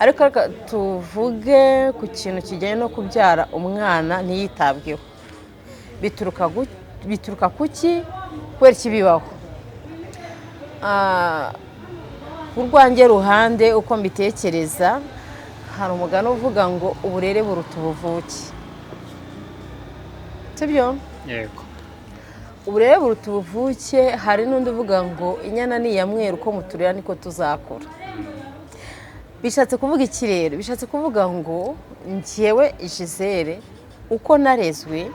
Ariko reka tuvuge ku kintu kijyanye no kubyara umwana ntiyitabweho. Bituruka kuki? Kubera iki bibaho? Ku rwanjye ruhande, uko mbitekereza, hari umugani uvuga ngo uburere buruta ubuvuke, sibyo? Yego. Uburere buruta ubuvuke. Hari n'undi uvuga ngo inyana ni iya mweru, uko muturera niko tuzakura. Bishatse kuvuga iki rero? Bishatse kuvuga ngo njyewe Gisele, uko narezwe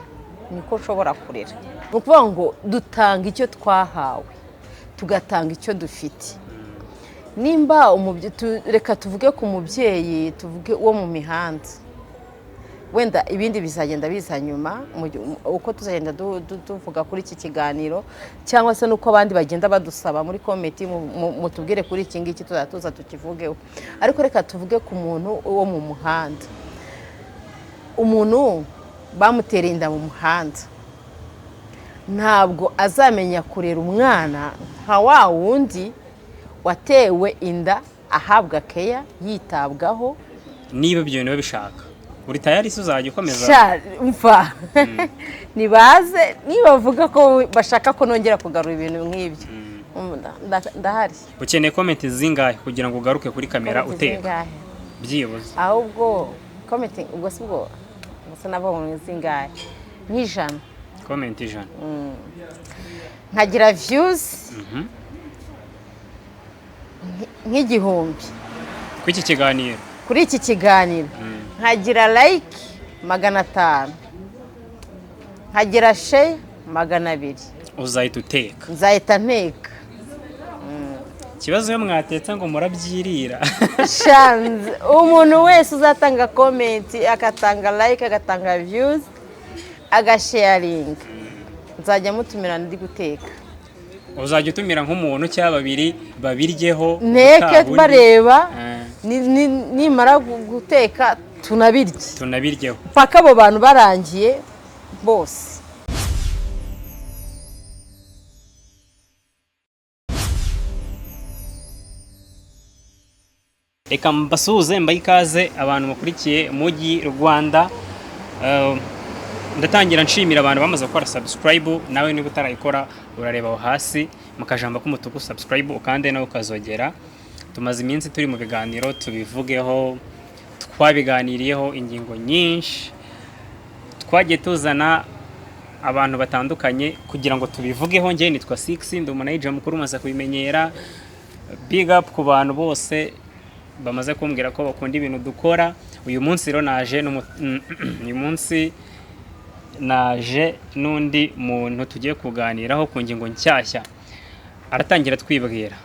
niko nshobora kurera. Ni ukuvuga ngo dutanga icyo twahawe, tugatanga icyo dufite. Nimba reka tuvuge ku mubyeyi, tuvuge uwo mu mihanda, wenda ibindi bizagenda biza nyuma uko tuzagenda tuvuga kuri iki kiganiro, cyangwa se n'uko abandi bagenda badusaba muri comment, mutubwire kuri iki ngiki, tuzajya tuza tukivugeho. Ariko reka tuvuge ku muntu wo mu muhanda, umuntu bamutereye inda mu muhanda, ntabwo azamenya kurera umwana nka wa wundi watewe inda ahabwa keya, yitabwaho. Niba ibyo bintu babishaka, uri tayari se? Uzajya ukomeza? Sha, mva, nibaze nibavuga ko bashaka ko nongera kugarura ibintu nk'ibyo, ndahari. Ukeneye comment zingahe kugira ngo ugaruke kuri kamera Comment uteka? Zingahe? Byibuze. Ahubwo comment, ubwo si bwo gusa, nabo zingahe? Nk'ijana. Comment 100. Nkagira views nk'igihumbi. Kuri iki kiganiro? Kuri iki kiganiro. Nkagira like 500, nkagira share 200. Uzahita uteka? Nzahita nteka. Ikibazo, iyo mwatetse ngo murabyirira. Shanze umuntu wese uzatanga comment, agatanga like, agatanga views, agasharinga, nzajya mutumira ndi guteka. Uzajya utumira nk'umuntu cyangwa babiri babiryeho nteke ubutaha undi. Bareba. Nimara guteka tunabirye. Tunabiryeho. Paka abo bantu barangiye bose. Reka mbasuhuze, mbahe ikaze abantu mukurikiye Mujyi Rwanda. Ndatangira nshimira abantu bamaze gukora subscribe. Nawe niba utarayikora, urareba aho hasi mu kajambo k'umutuku subscribe, ukande nawe ukazogera. Tumaze iminsi turi mu biganiro tubivugeho, twabiganiriyeho ingingo nyinshi, twagiye tuzana abantu batandukanye kugira ngo tubivugeho. Njye nitwa Six, ndi umunayija mukuru, umaze kubimenyera. Big up ku bantu bose bamaze kumbwira ko bakunda ibintu dukora. Uyu munsi rero naje uyu munsi naje n'undi muntu tugiye kuganiraho ku ngingo nshyashya. Aratangira twibwira.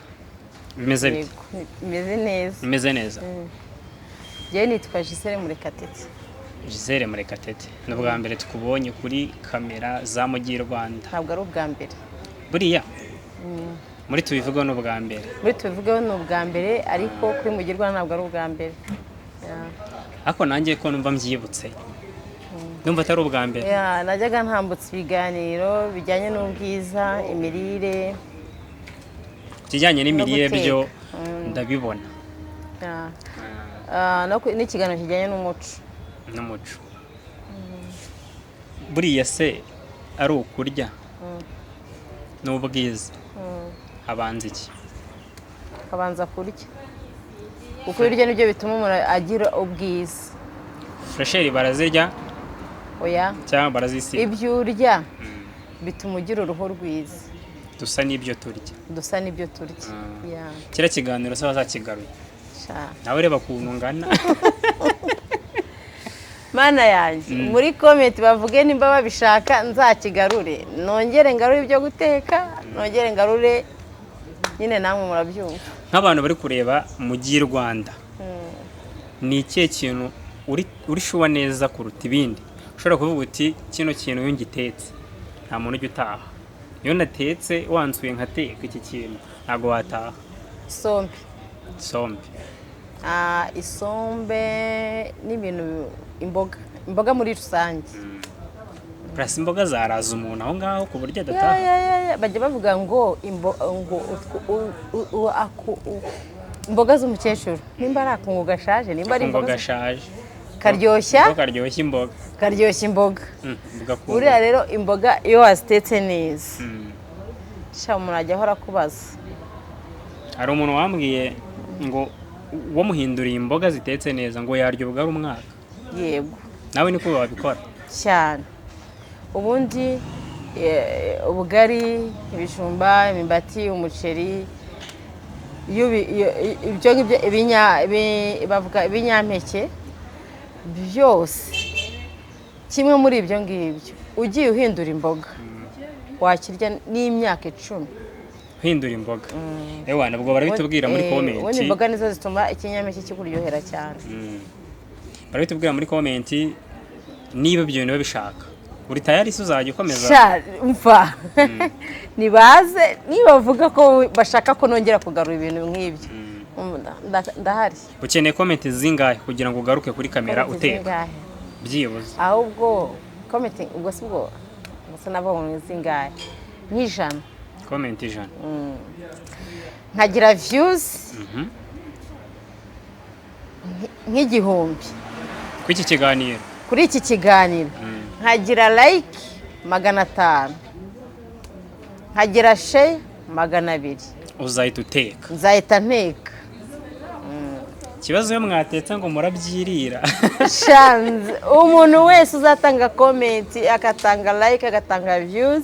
Bimeze bite? Yego, bimeze neza. Bimeze neza. Njyewe nitwa Gisele Murekatete. Gisele Murekatete, ni ubwa mbere tukubonye kuri kamera za Mujyi Rwanda. Ntabwo ari ubwa mbere. Buriya muri tubivugaho ni ubwa mbere. Muri tubivugeho ni ubwa mbere, ariko kuri Mujyi Rwanda ntabwo ari ubwa mbere. Yeah. Ariko nanjye ko numva mbyibutse, ndumva atari ubwa mbere. Yeah, najyaga ntambutsa ibiganiro bijyanye n'ubwiza, imirire. Ikijyanye n'imirire No guteka. byo ndabibona. Yeah. N'ikiganiro kijyanye n'umuco. N'umuco. Buriya se ari ukurya n'ubwiza, habanza iki? Akabanza kurya, kuko ibiryo nibyo bituma umuntu agira ubwiza. Fraîcheur barazirya? Oya. Cyangwa barazisiga? Ibyo urya bituma ugira uruhu rwiza. Dusa n'ibyo turya. Dusa n'ibyo turya. Yeah. Kiriya kiganiro se bazakigaruye? Sha. Nawe reba ukuntu ungana. Mana yanjye, muri comment bavuge nimba babishaka nzakigarure, nongere ngarure ibyo guteka, nongere ngarure nyine, namwe murabyumva. Nk'abantu bari kureba Mujyi Rwanda, ni ikihe kintu uri sure neza kuruta ibindi ushobora kuvuga uti kino kintu iyo ngitetse nta muntu ujya utaha, iyo natetse wansuye nkateka iki kintu ntabwo wataha? Isombe. Isombe. Isombe n'ibintu, imboga muri rusange. Purasi imboga zaraza umuntu aho ngaho ku buryo Ya, adataha. Ya, ya, ya. Bajya bavuga ngo ngo Imboga z'umukecuru, nimba ari akungu gashaje, nimba ari Akungo imboga gashaje. Karyoshya. Niko karyoshya imboga. Karyoshya imboga. Ugakunga. Buriya rero imboga iyo wazitetse neza, sha, umuntu ajya ahora akubaza. Hari umuntu wambwiye ngo wamuhinduriye imboga zitetse neza, ngo yarya ubugari umwaka. Yego. Nawe niko wabikora? Cyane. Ubundi ubugari, ibijumba, imyumbati, umuceri, ibyo ngibyo, bavuga ibinyampeke byose, kimwe muri ibyo ngibyo ugiye uhindura imboga, wakirya n'imyaka 10. Uhindura imboga, ewa, nabwo barabitubwira muri Ubundi comment. imboga nizo zituma ikinyampeke kikuryohera cyane. Barabitubwira muri comment niba ibyo bintu babishaka. Uri tayari se? Uzajya ukomeza? Sha, mva, nibaze niba bavuga ko bashaka ko nongera kugarura ibintu nk'ibyo. Ndahari. Ukeneye comment zingahe kugira ngo ugaruke kuri kamera Comment uteka? zingahe? Byibuze. Ahubwo comment, ubwo si bwo gusa, nabo ngo zingahe? Nk'ijana. Comment 100. Nkagira views nk'igihumbi. Kuri iki kiganiro? Kuri iki kiganiro. Nkagira like 500, nkagira share 200. Uzahita uteka? Nzahita nteka. Ikibazo, iyo mwatetse ngo murabyirira? Shanze umuntu wese uzatanga comment, agatanga like, agatanga views,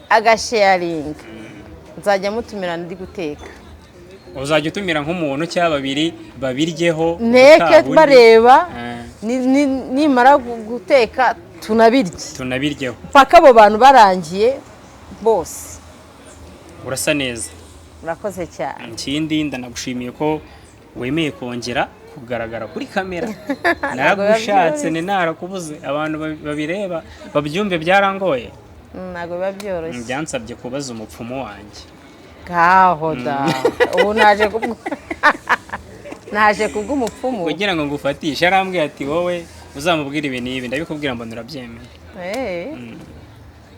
agasharinga, nzajya mutumira ndi guteka. Uzajya utumira nk'umuntu cyangwa babiri babiryeho nteke ubutaha undi- bareba. Nimara guteka tunabirye. Tunabiryeho. Paka abo bantu barangiye bose. Urasa neza. Murakoze cyane. Ikindi, ndanagushimiye ko wemeye kongera kugaragara kuri kamera. Ntabwo biba Naragushatse, byoroshye. ni narakubuze. Abantu babireba babyumve, byarangoye. Ntabwo biba byoroshye. Byansabye kubaza umupfumu wanjye. Ngaho da, ubu naje kubw'umupfumu. Kugira ngo ngufatishe, arambwira ati: "Wowe uzamubwire ibi n'ibi." Ndabikubwira mbona urabyemeye.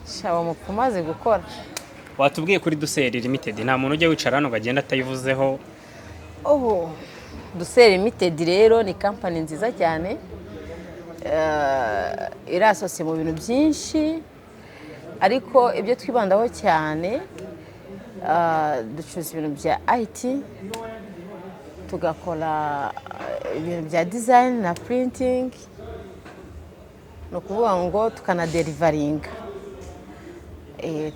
Sha, uwo mupfumu azi gukora. Watubwiye kuri Duseri Limited? Nta muntu ujya wicara hano ngo agende atayivuzeho. Oh, Duseri Limited rero ni kampani nziza cyane. Irasosiye mu bintu byinshi, ariko ibyo twibandaho cyane, ducuruza ibintu bya IT, tugakora ibintu bya design na printing, ni ukuvuga ngo tukanadeliveringa.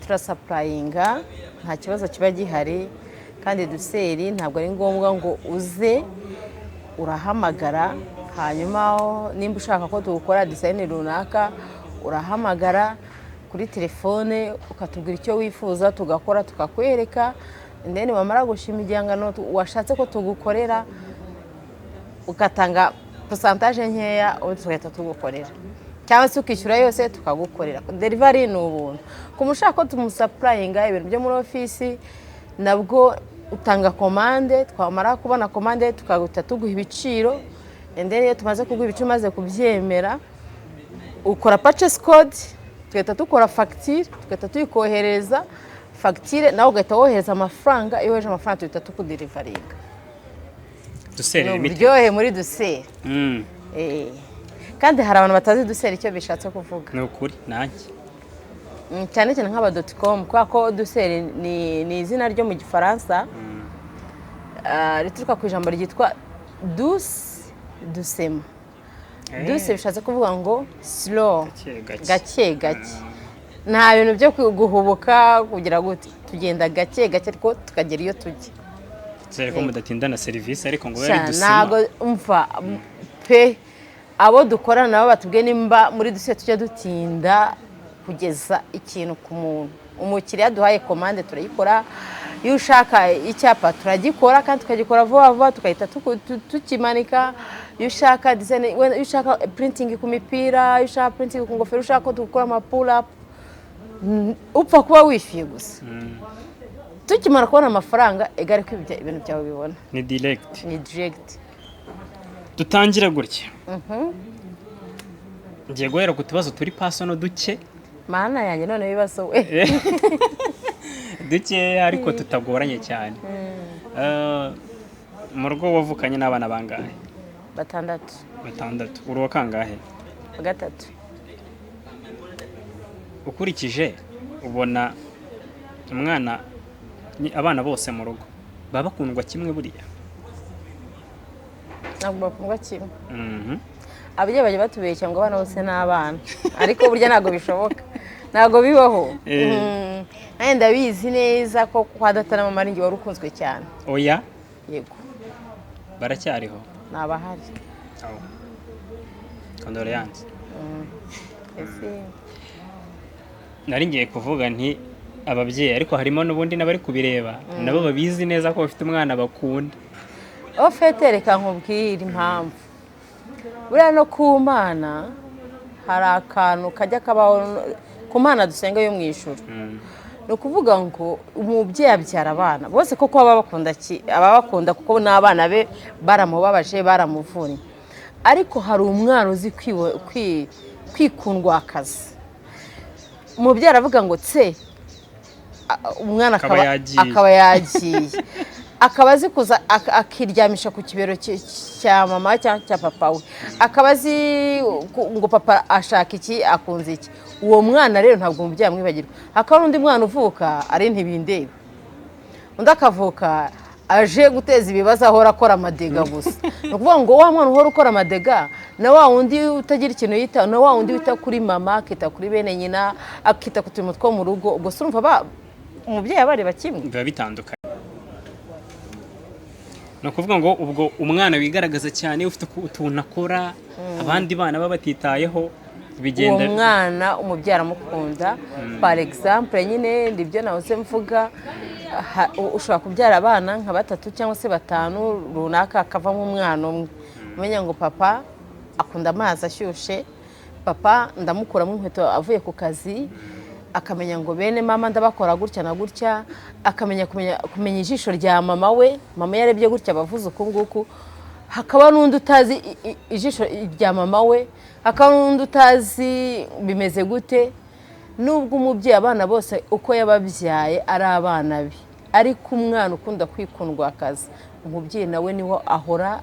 Turasupplyinga, nta kibazo kiba gihari. Kandi Duseri ntabwo ari ngombwa ngo uze, urahamagara. Hanyuma nimba ushaka ko tuwukora design runaka, urahamagara kuri telefone ukatubwira icyo wifuza, tugakora tukakwereka. Then wamara gushima igihangano washatse ko tugukorera, ugatanga pourcentage nkeya, ubundi tugahita tugukorera, cyangwa se ukishyura yose tukagukorera. Delivery ni ubuntu. Ku muntu ushaka ko tumusupplyinga ibintu byo muri ofisi, nabwo utanga komande, twamara kubona komande tukahita tuguha ibiciro. And then iyo tumaze kuguha ibiciro, umaze kubyemera, ukora purchase code, tugahita dukora fagitire, tugahita tuyikohereza fagitire, nawe ugahita wohereza amafaranga. Iyo wohereje amafaranga, duhita tukudeliveringa. Duseri Ni Limited. uburyohe muri Duseri. Kandi hari abantu batazi Duseri icyo bishatse kuvuga. Ni ukuri, nanjye. Cyane cyane nk'aba dot com, kubera ko Duseri ni izina ryo mu Gifaransa, rituruka ku ijambo ryitwa douce, doucement. Douce bishatse kuvuga ngo slow. Gake gake. Gake gake, nta bintu byo guhubuka kugira gute, tugenda gake gake ariko tukagera iyo tujya. Dore ko mudatinda na serivisi, ariko ngo bibe Sha, ari dusima. Ntabwo, umva pe, abo dukorana nabo batubwiye nimba muri Duse tujya dutinda kugeza ikintu ku muntu. Umukiriya duhaye komande turayikora. Iyo ushaka icyapa turagikora kandi tukagikora vuba vuba, tugahita tukimanika. Iyo ushaka design, wenda iyo ushaka printing ku mipira, iyo ushaka printing ku ngofero, ushaka ko dukora amapura, upfa kuba wishyuye gusa. Tukimara kubona amafaranga, egare ko ibintu byawe bibona. Ni direct. Ni direct. Dutangire gutya, ngiye guhera ku tubazo turi personal duke. Mana yanjye, none ibibazo we! Duke ariko tutagoranye cyane. Mu rugo wavukanye n'abana bangahe? Batandatu. Batandatu. Uri uwa kangahe? Wa gatatu. Ukurikije ubona umwana abana bose mu rugo baba bakundwa kimwe buriya? Ntabwo bakundwa kimwe. Ababyeyi bajya batubeshya ngo abana bose ni abana, ariko burya ntabwo bishoboka, ntabwo bibaho. Nanjye ndabizi neza ko kwa data na mama ari njye wari ukunzwe cyane. Oya? Yego. Baracyariho? Ni abahari. Oh. Condoléances. Ese Nari ngiye kuvuga nti ababyeyi, ariko harimo n'ubundi n'abari kubireba nabo babizi neza ko bafite umwana bakunda. Au fait, reka nkubwire impamvu. Buriya no ku Mana hari akantu kajya kabaho, ku Mana dusenga yo mu ijuru. Ni ukuvuga ngo umubyeyi abyara abana bose koko baba bakunda aba bakunda, kuko n'abana be baramubabaje, baramuvunnye, ariko hari umwana uzi kwikundwa akazi. Umubyeyi aravuga ngo tse, umwana akaba yagiye. Akaba yagiye, akaba azi kuza akiryamisha ku kibero cya mama cyangwa cya papa we, akaba azi ngo papa ashaka iki, akunze iki. Uwo mwana rero ntabwo umubyeyi amwibagirwa. Hakaba n'undi mwana uvuka ari ntibindeba, undi akavuka aje guteza ibibazo, ahora akora amadega gusa. Ni ukuvuga ngo wa mwana uhora ukora amadega na wa wundi utagira ikintu yita, na wa wundi wita kuri mama, akita kuri bene nyina, akita ku turimo two mu rugo, ubwo se urumva umubyeyi abareba kimwe? Biba bitandukanye. Ni ukuvuga ngo ubwo umwana wigaragaza cyane, ufite utuntu akora abandi bana baba batitayeho, uwo bigenda mwana umubyeyi aramukunda. Par exemple nyine nibyo nahoze mvuga, ushobora kubyara abana nka batatu cyangwa se batanu runaka, hakavamo umwana umwe umenya ngo papa akunda amazi ashyushye, papa ndamukuramo inkweto avuye ku kazi, akamenya ngo bene mama ndabakora gutya na gutya, akamenya kumenya ijisho rya mama we, mama yarebye gutya abavuze uku nguku. Hakaba n'undi utazi ijisho rya mama we, hakaba n'undi utazi bimeze gute. Nubwo umubyeyi abana bose uko yababyaye ari abana be, ariko umwana ukunda kwikundwa akazi, umubyeyi nawe niho ahora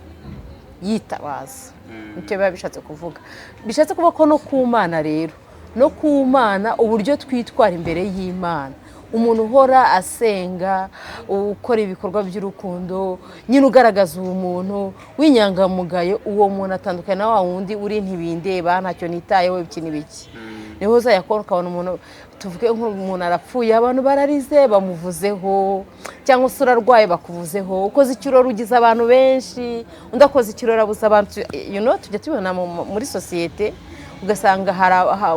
yitabaza. Nicyo biba bishatse kuvuga. Bishatse kuvuga ko no ku Mana rero, no ku Mana uburyo twitwara imbere y'Imana, umuntu uhora asenga, ukora ibikorwa by'urukundo nyine, ugaragaza ubumuntu, w'inyangamugayo, uwo muntu atandukanye na wa wundi uri ntibindeba, ntacyo nitayeho, ibiki n'ibiki. Niho uzajya kubona ukabona umuntu, tuvuge nk'umuntu arapfuye, abantu bararize bamuvuzeho, cyangwa se urarwaye bakuvuzeho, ukoze ikirori ugize abantu benshi, undi akoze ikirori abuze abantu. Tujya tubibona muri sosiyete, ugasanga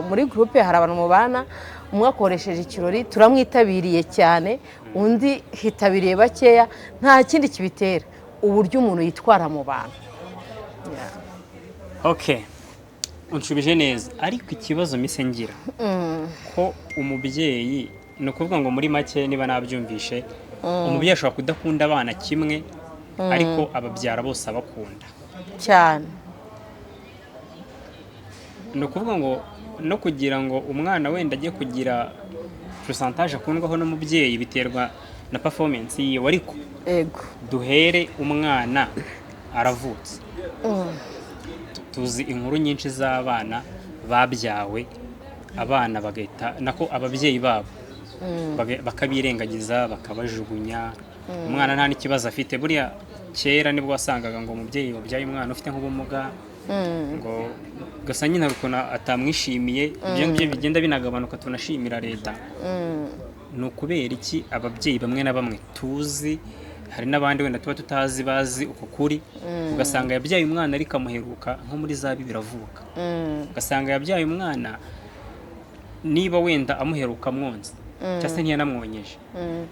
muri groupe hari abantu mubana, umwe akoresheje ikirori turamwitabiriye cyane, undi hitabiriye bakeya. Nta kindi kibitera, uburyo umuntu yitwara mu bantu. Okay, unshubije neza, ariko ikibazo mise ngira ko umubyeyi, ni ukuvuga ngo muri make niba nabyumvishe, umubyeyi ashobora kudakunda abana kimwe, ariko ababyara bose abakunda cyane. Ni ukuvuga ngo no kugira ngo umwana wenda ajye kugira pourcentage akundwaho n'umubyeyi biterwa na performance yiwe, ariko duhere umwana aravutse. Tuzi inkuru nyinshi z'abana babyawe, abana bagahita nako ababyeyi babo bakabirengagiza, bakabajugunya, umwana nta n'ikibazo afite. Buriya kera nibwo wasangaga ngo umubyeyi wabyaye umwana ufite nk'ubumuga, ngo gasa nyine hari ukuntu atamwishimiye. Ibyo ngibyo bigenda binagabanuka, tunashimira leta. Ni ukubera iki ababyeyi bamwe na bamwe tuzi, hari n'abandi wenda tuba tutazi, bazi uko kuri, ugasanga yabyaye umwana ariko amuheruka nko muri za 2 avuka, ugasanga yabyaye umwana, niba wenda amuheruka amwonsa cyangwa se ntiyanamwonyeje,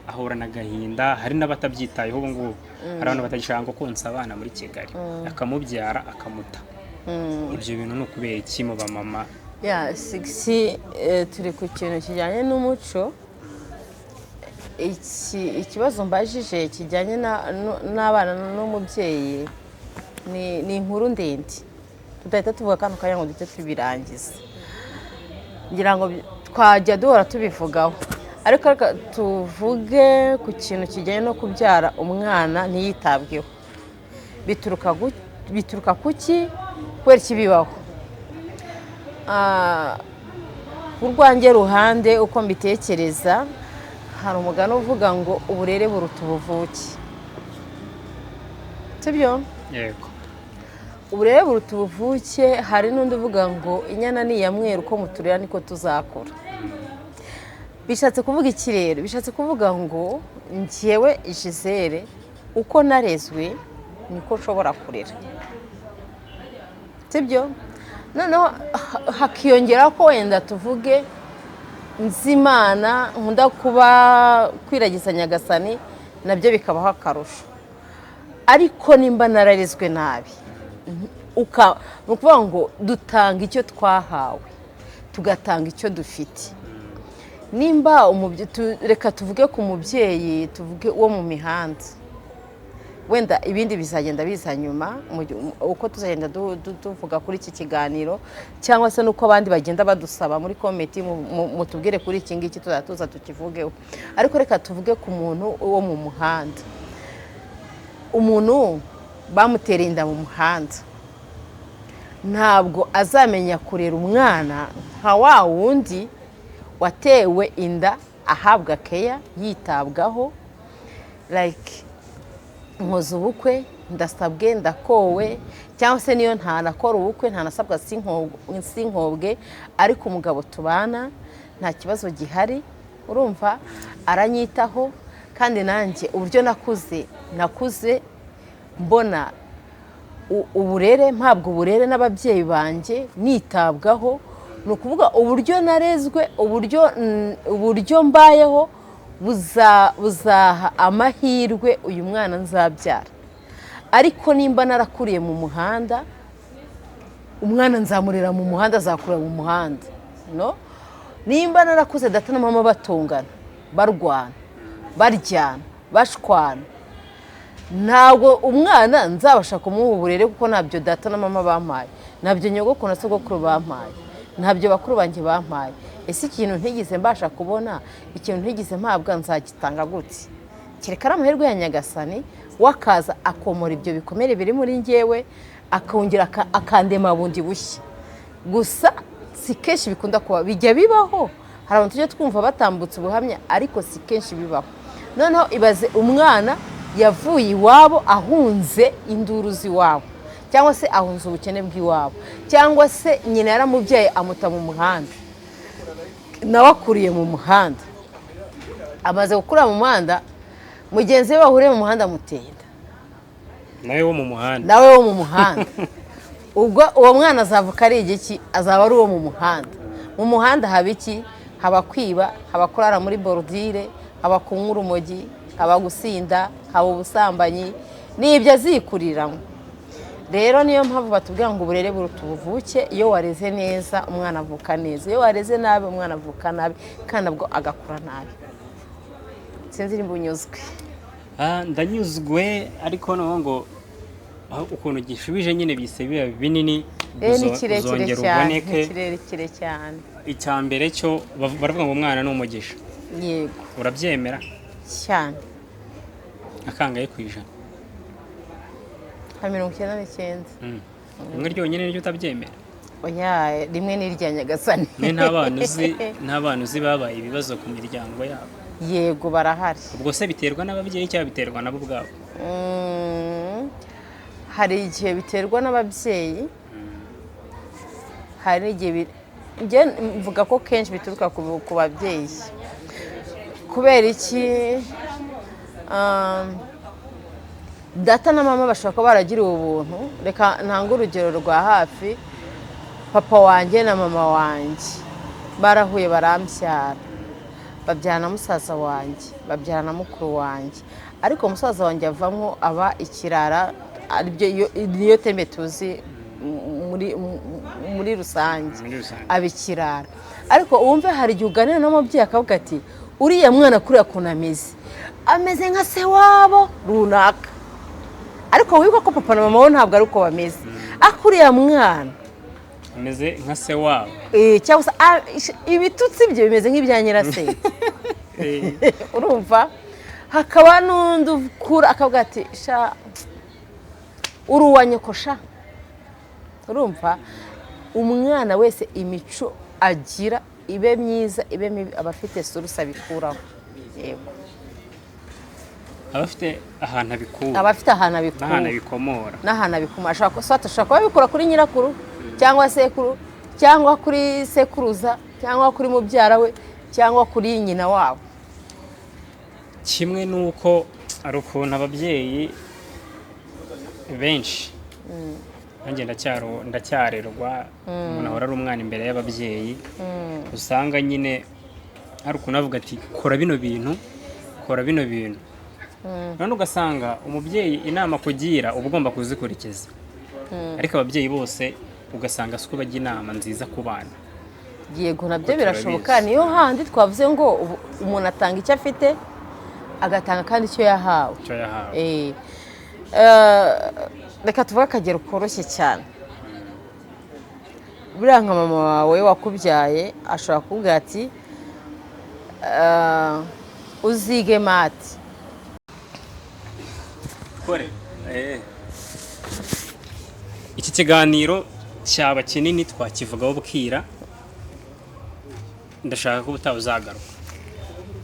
ahorana agahinda. Hari n'abatabyitayeho. Ubu ngubu hari abantu batagishaka ngo konsa abana muri Kigali, akamubyara akamuta. Ibyo bintu ni ukubera iki mu bamama? Ya sigisi, turi ku kintu kijyanye n'umuco. Iki ikibazo mbajije kijyanye n'abana n'umubyeyi ni inkuru ndende tudahita tuvuga kano kanya ngo duhite tubirangiza. Ngira ngo twajya duhora tubivugaho, ariko reka tuvuge ku kintu kijyanye no kubyara umwana ntiyitabweho. Bituruka kuki? Kubera iki bibaho? Ku rwanjye ruhande, uko mbitekereza, hari umugani uvuga ngo uburere buruta ubuvuke, sibyo? Yego. Uburere buruta ubuvuke. Hari n'undi uvuga ngo inyana ni iya mweru, uko muturera niko tuzakura. Bishatse kuvuga iki rero? Bishatse kuvuga ngo njyewe Gisele, uko narezwe niko nshobora kurera, sibyo? Noneho hakiyongera ko wenda tuvuge nzimana nkunda kuba kwiragiza Nyagasani, nabyo bikabaho akarusho. Ariko nimba nararezwe nabi, ni ukuvuga ngo dutanga icyo twahawe, tugatanga icyo dufite. Nimba reka tuvuge ku mubyeyi, tuvuge uwo mu mihanda, wenda ibindi bizagenda biza nyuma uko tuzagenda tuvuga kuri iki kiganiro, cyangwa se n'uko abandi bagenda badusaba muri comment, mutubwire kuri iki ngiki, tuzajya tuza tukivugeho. Ariko reka tuvuge ku muntu wo mu muhanda, umuntu bamutereye inda mu muhanda, ntabwo azamenya kurera umwana nka wa wundi watewe inda ahabwa keya, yitabwaho, like nkoze ubukwe, ndasabwe, ndakowe, cyangwa se niyo ntanakora ubukwe, ntanasabwa, sinkobwe, ariko umugabo tubana nta kibazo gihari, urumva aranyitaho. Kandi nanjye uburyo nakuze, nakuze mbona uburere, mpabwa uburere n'ababyeyi banjye, nitabwaho. Ni ukuvuga uburyo narezwe, uburyo mbayeho buzaha amahirwe uyu mwana nzabyara. Ariko nimba narakuriye mu muhanda, umwana nzamurera mu muhanda, azakurira mu muhanda. No nimba narakuze data na mama batongana, barwana, baryana, bashwana, ntabwo umwana nzabasha kumuha uburere, kuko ntabyo data na mama bampaye, ntabyo nyogokuru na sogokuru bampaye, ntabyo bakuru banjye bampaye. Ese ikintu ntigeze mbasha kubona, ikintu ntigeze mpabwa, nzagitanga gute? Kereka ari amahirwe ya Nyagasani, wakaza akomora ibyo bikomere biri muri njyewe, akongera akandema bundi bushya. Gusa si kenshi bikunda kuba, bijya bibaho, hari abantu tujya twumva batambutse ubuhamya, ariko si kenshi bibaho. Noneho ibaze umwana yavuye iwabo ahunze induru z'iwabo, cyangwa se ahunze ubukene bw'iwabo, cyangwa se nyina yaramubyaye amuta mu muhanda, nawe akuriye mu muhanda, amaze gukura mu muhanda, mugenzi we bahuriye mu muhanda amuteye inda. Nawe wo mu muhanda. Nawe wo mu muhanda. Ubwo uwo mwana azavuka ari igiki? Azaba ari uwo mu muhanda. Mu muhanda haba iki? Haba kwiba, haba kurara muri bordure, haba kunywa urumogi, haba gusinda, haba ubusambanyi, n'ibyo azikuriramo. Rero niyo mpamvu batubwira ngo uburere buruta ubuvuke. Iyo wareze neza, umwana avuka neza. Iyo wareze nabi, umwana avuka nabi, kandi nabwo agakura nabi. Sinzi nimba unyuzwe. Ndanyuzwe, ariko noneho ngo aho ukuntu gishubije nyine bise biba binini. Ni kirekire Uzongera cyane, ni uboneke. kirekire cyane. Icya mbere cyo baravuga ngo umwana ni umugisha. Yego. Urabyemera? Cyane. Akangahe ku ijana? Nka 99. Rimwe ryonyine niryo utabyemera? Oya, rimwe ni irya Nyagasani. Mwe nta bana uzi babaye ibibazo ku miryango yabo? Yego, barahari. Ubwo se biterwa n'ababyeyi cyangwa biterwa nabo ubwabo? Hari igihe biterwa n'ababyeyi, hari n'igihe njye mvuga ko kenshi bituruka ku babyeyi. Kubera iki? Data na mama bashobora kuba baragiriwe ubuntu. Reka ntange urugero rwa hafi: papa wanjye na mama wanjye barahuye, barambyara, babyara na musaza wanjye, babyara na mukuru wanjye, ariko musaza wanjye avamo aba ikirara, aribyo niyo terme tuzi muri rusange. Muri rusange. Aba ikirara. Ariko wumve, hari igihe uganira n'umubyeyi akavuga ati: "Uriya mwana kuriya kuntu ameze, ameze nka se wabo runaka." Ariko wibuka ko papa na mama we ntabwo ari uko bameze, ariko uriya mwana ameze nka se wabo. Cyangwa se ibitutsi bye bimeze nk'ibya nyirasenge. Urumva, hakaba n'undi ukura akavuga ati: "Sha, Uri uwa nyokosha. Urumva, umwana wese imico agira, ibe myiza ibe mibi, aba afite source abikuraho, yego. Aba afite ahantu abikura. Aba afite ahantu abikura. N'ahantu abikomora. N'ahantu abikuma. Ashobora kuba abikura kuri nyirakuru cyangwa sekuru cyangwa kuri sekuruza cyangwa kuri mubyara we cyangwa kuri nyina wabo. Kimwe n'uko hari ukuntu ababyeyi benshi, nanjye ndacyarerwa, umuntu ahora ari umwana imbere y'ababyeyi, usanga nyine hari ukuntu avuga ati: "Kora bino bintu, kora bino bintu." None ugasanga umubyeyi inama akugira uba ugomba kuzikurikiza, ariko ababyeyi bose ugasanga siko bajya inama nziza ku bana. Yego, nabyo Kuko birashoboka. turabizi. Niyo handi twavuze ngo umuntu atanga icyo afite, agatanga kandi icyo yahawe. Icyo yahawe. Reka tuvuge akagero koroshye cyane. Buriya nka mama wawe wakubyaye ashobora kukubwira ati: "Uzige math." Kore. Iki kiganiro cyaba kinini, twakivugaho bukira. Ndashaka ko ubutaha uzagaruka.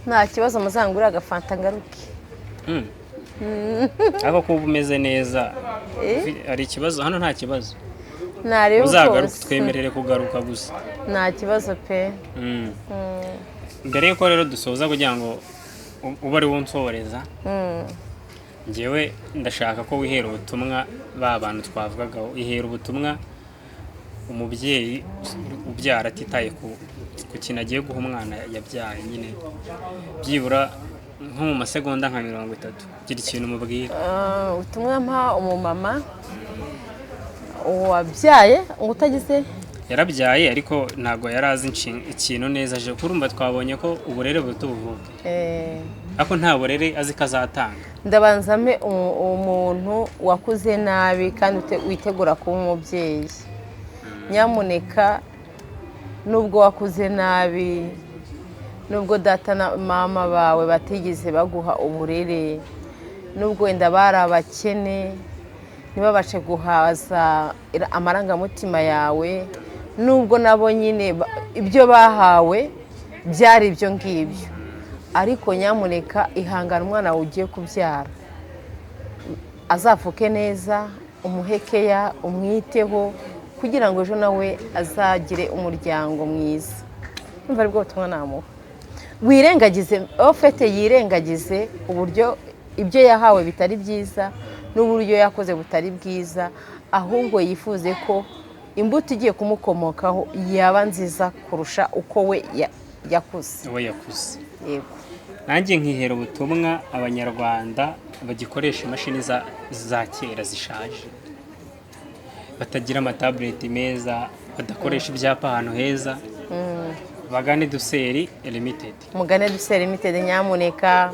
Nta kibazo, muzangurire agafanta ngaruke. Ariko kuba umeze neza, hari ikibazo hano? Nta kibazo. Ntarebe. Uzagaruka. Rwose. Twemerere kugaruka gusa. Nta kibazo pe. Mbere y'uko rero dusoza, kugira ngo ube ari wo unsohoreza, njyewe ndashaka ko wihera ubutumwa ba bantu twavugagaho. Ihera ubutumwa umubyeyi ubyara atitaye ku kintu agiye guha umwana yabyaye nyine, byibura nko mu masegonda nka 30, gira ikintu umubwira. Ubutumwa mpa umumama wabyaye utagize Yarabyaye ariko ntabwo yari azi ikintu neza aje kurumva. Twabonye ko uburere buruta ubuvuke, ariko nta burere azi ko azatanga. Ndabanza mpe umuntu wakuze nabi kandi witegura kuba umubyeyi: nyamuneka, nubwo wakuze nabi, nubwo data na mama bawe batigeze baguha uburere, nubwo wenda bari abakene ntibabashe guhaza amarangamutima yawe, nubwo nabo nyine ibyo bahawe byari ibyo ngibyo, ariko nyamuneka ihangane. Umwana wawe ugiye kubyara azavuke neza, umuhe keya, umwiteho kugira ngo ejo nawe azagire umuryango mwiza. Numva aribwo butumwa namuha. Wirengagize ofete, yirengagize uburyo ibyo yahawe bitari byiza n'uburyo yakoze butari bwiza, ahubwo yifuze ko imbuto igiye kumukomokaho yaba nziza kurusha uko we yakuze. We yakuze. Yego. Nanjye nkihera ubutumwa abanyarwanda bagikoresha imashini za kera zishaje, batagira amatabuleti meza, badakoresha ibyapa ahantu heza, bagane Duseri Limited. Mugane Duseri Limited nyamuneka.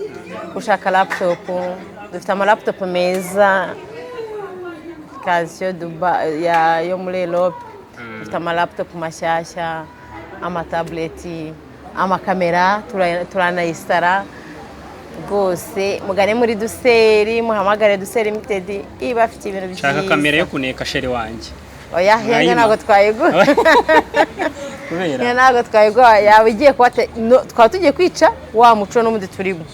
Ushaka laptop, dufite amalaptop meza Casio Duba yo muri Europe, dufite amalaptop mashyashya, amatabureti, amakamera, turanayisitara rwose. Mugane muri Duseri, muhamagare Duseri Limited, iba afite ibintu byiza. Nshaka kamera yo kuneka chéri wanjye. Oya, henga. Mwayima. Ntabwo twayigura. Kubera? Iyo ntabwo twayigura, yaba igiye kuba no, twaba tugiye kwica wa muco n'ubundi turimo.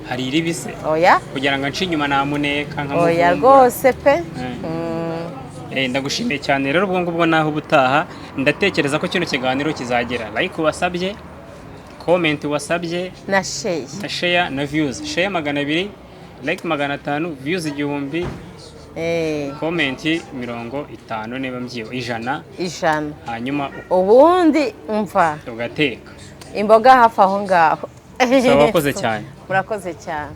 Hari iribise. Oya. Kugira ngo nce inyuma namuneka Oya. nkamuvumbura. Rwose pe. Ndagushimiye cyane rero. Ubwo ngubwo naho ubutaha. Ndatekereza ko kino kiganiro kizagera like wasabye, comment wasabye, na share. Na share na views. Share 200, like 500, views 1000, comment 50, niba mbyibuka, 100. 100. Hanyuma Ubundi umva ugateka. imboga hafi aho ngaho. Sawa, wakoze cyane. Murakoze cyane.